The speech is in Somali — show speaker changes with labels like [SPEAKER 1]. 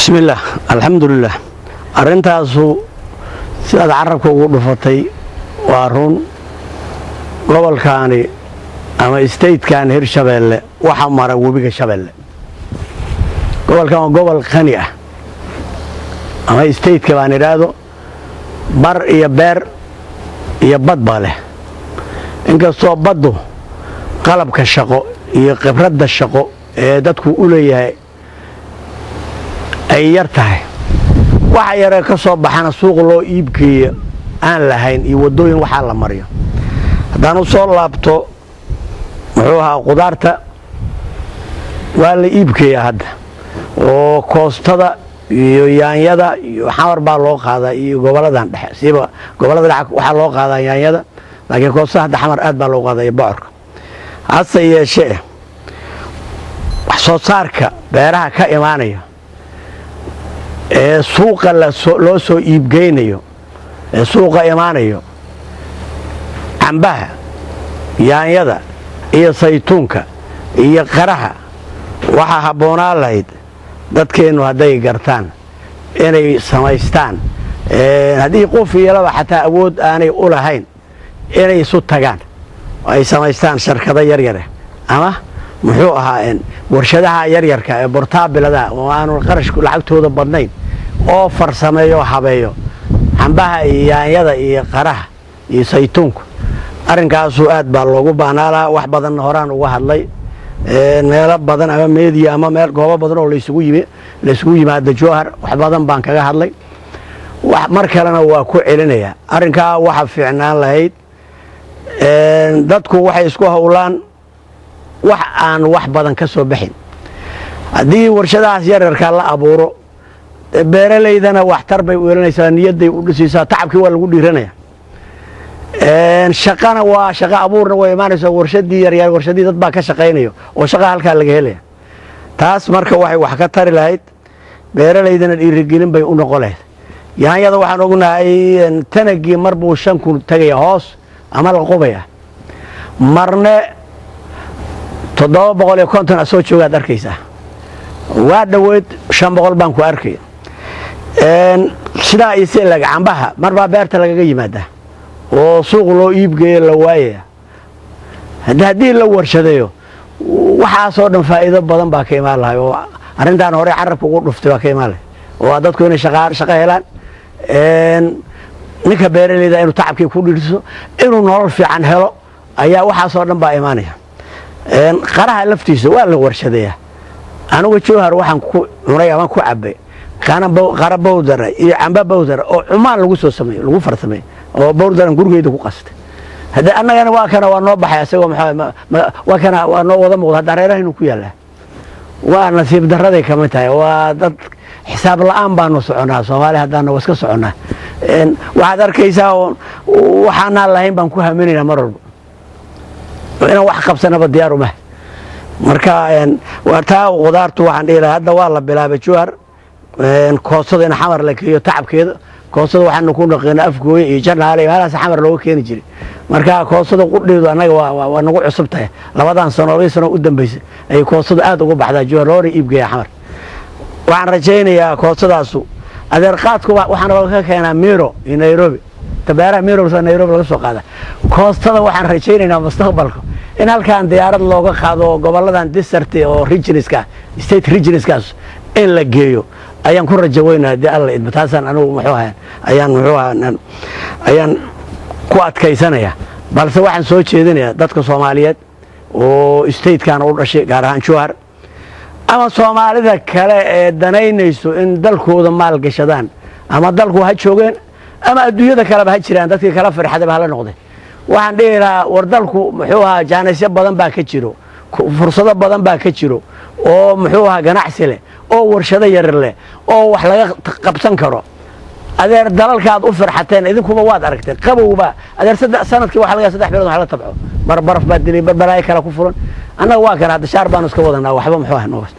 [SPEAKER 1] Bismillaah, alxamdulilah. Arrintaasu sidaad carabka ugu dhufatay waa run. Gobolkaani ama statekan Hirshabeelle waxa mara webiga Shabeelle. Gobolkan waa gobol qani ah, ama stateka baan idhaahdo, bar iyo beer iyo bad baa leh. Inkastoo baddu qalabka shaqo iyo khibradda shaqo ee dadku u leeyahay ay yar tahay, waxa yaree ka soo baxana suuq loo iibgeeyo aan lahayn iyo waddooyin waxaa la mariyo. Haddaan u soo laabto, muxuu ahaa, qudaarta waa la iibgeeyaa hadda, oo koostada iyo yaanyada iyo Xamar baa loo qaadaa iyo goboladan dhexe. Siiba gobollada dhexe waxaa loo qaadaa yaanyada, laakiin koostada hadda Xamar aad baa loo qaadaa iyo bocorka. Hase yeeshee, wax soo saarka beeraha ka imaanaya ee suuqa loo soo iibgeynayo, ee suuqa imaanayo, cambaha, yaanyada iyo saytuunka iyo qaraha, waxaa habboonaan lahayd dadkeennu hadday gartaan inay samaystaan, haddii qof iyo laba xataa awood aanay u lahayn, inay isu tagaan oo ay samaystaan sharkado yaryare ama, muxuu ahaa, warshadaha yaryarka ee bortaabiladaha oo aanu qarashku lacagtooda badnayn, oo farsameeyo oo habeeyo cambaha iyo yaanyada iyo qaraha iyo saytuunka. Arrinkaasu aad baa loogu baahnaa lahaa. Wax badanna horaan uga hadlay meelo badan ama media ama meel goobo badan oo laysugu yimi, laysugu yimaado Jowhar, wax badan baan kaga hadlay. Mar kalena waa ku celinayaa arrinkaa. Waxa fiicnaan lahayd, dadku waxay isku howlaan wax aan wax badan ka soo bixin. Haddii warshadahaas yaryarkaa la abuuro, beeralaydana waxtar bay u yeelanaysaa, niyadday u dhisaysaa, tacabkii waa lagu dhiiranaya, shaqana waa shaqo abuurna way imaanaysaa. Warshadii yaryar, warshadii dad baa ka shaqaynayo oo shaqa halkaa laga helaya. Taas marka waxay wax ka tari lahayd beeralaydana, dhiirigelin bay u noqon lahayd. Yaanyada waxaan ognahay tanagii mar buu 5000 tegaya hoos ama la qubaya, marne 750 asoo joogaad arkaysaa. Waa dhoweyd 500 baan ku arkaya. Sidaa iyo si lag cambaha mar baa beerta lagaga yimaadaa oo suuq loo iibgeeyo la waayaya. Haddii la warshadeeyo, waxaasoo dhan faa'iido badan baa ka imaan lahay, oo arrintaan horey carabka ugu dhuftay baa ka imaan lahay, oo dadku inay shaqo helaan, ninka beeraleyda inuu tacabkii ku dhirso, inuu nolol fiican helo, ayaa waxaasoo dhan baa imaanaya. Qaraha laftiisa waa la warshadeeyaa. Anigu Jowhar waxaan ku cunay ama ku cabay qara bowdara iyo camba bowdara oo Cumaan lagu soo sameeyo, lagu farsameeyo, oo bowdaran gurigeyda ku qastay. Haddii annagana waa kana, waa noo baxay asagoo, maxaa, waa kana, waa noo wada muuqda hadda reerahaynu ku yaallaa. Waa nasiib darraday kamid tahay. Waa dad xisaab la'aan baanu soconaa. Soomaali haddaana waa iska soconnaa. Waxaad arkaysaa waxaanaan lahayn baan ku haminaynaa mar walba, inaan wax qabsanaba diyaar uma. Marka taa qudaartu waxaan dhihi lahaa, hadda waa la bilaabay Jowhar koostada in Xamar la keeyo tacabkeeda. Koostada waxaanu ku naqeena Afgooye iyo Janaale iyo meelahaas Xamar looga keeni jiray. Marka koostada qudheedu annaga waa nagu cusub tahay. Labadan sano, 2 sano u dambeysay ayay koostada aad uga baxdaa Jowhar, loona iibgeeya Xamar. Waxaan rajaynayaa koostadaasu, adeer, qaadku waxaana laga keenaa Miro iyo Nairobi, tabeeraha Miro Nairobi laga soo qaada. Koostada waxaan rajaynaynaa mustaqbalka in halkan diyaarad looga qaado oo goboladan desert oo regionska, state regionskaas in la geeyo ayaan ku rajo weynaa, haddii Alla idmo. Taasaan anigu, muxuu ahaa, ayaan, muxuu ahaa, ayaan ku adkaysanaya. Balse waxaan soo jeedinayaa dadka Soomaaliyeed oo statekan u dhashay, gaar ahaan Jowhar, ama Soomaalida kale ee danaynayso in dalkooda maal gashadaan, ama dalku ha joogeen ama adduunyada kaleba ha jiraan, dadkii kala farxadaba hala noqday, waxaan dhihi lahaa: war dalku, muxuu ahaa, jaanisyo badan baa ka jiro, fursado badan baa ka jiro oo, muxuu ahaa, ganacsi leh oo warshado yaryar leh oo wax laga qabsan karo. Adeer, dalalka aad u farxateen idinkuba waad aragteen. Qabowba, adeer, sanadkii waxa laga 3 bilood wax la tabco, mar baraf baa dilay, bar balaayo kale ku furan. Annaga waa kana hadda shaar baanu iska wadanaa, waxba, muxuu ahaa, noogaas.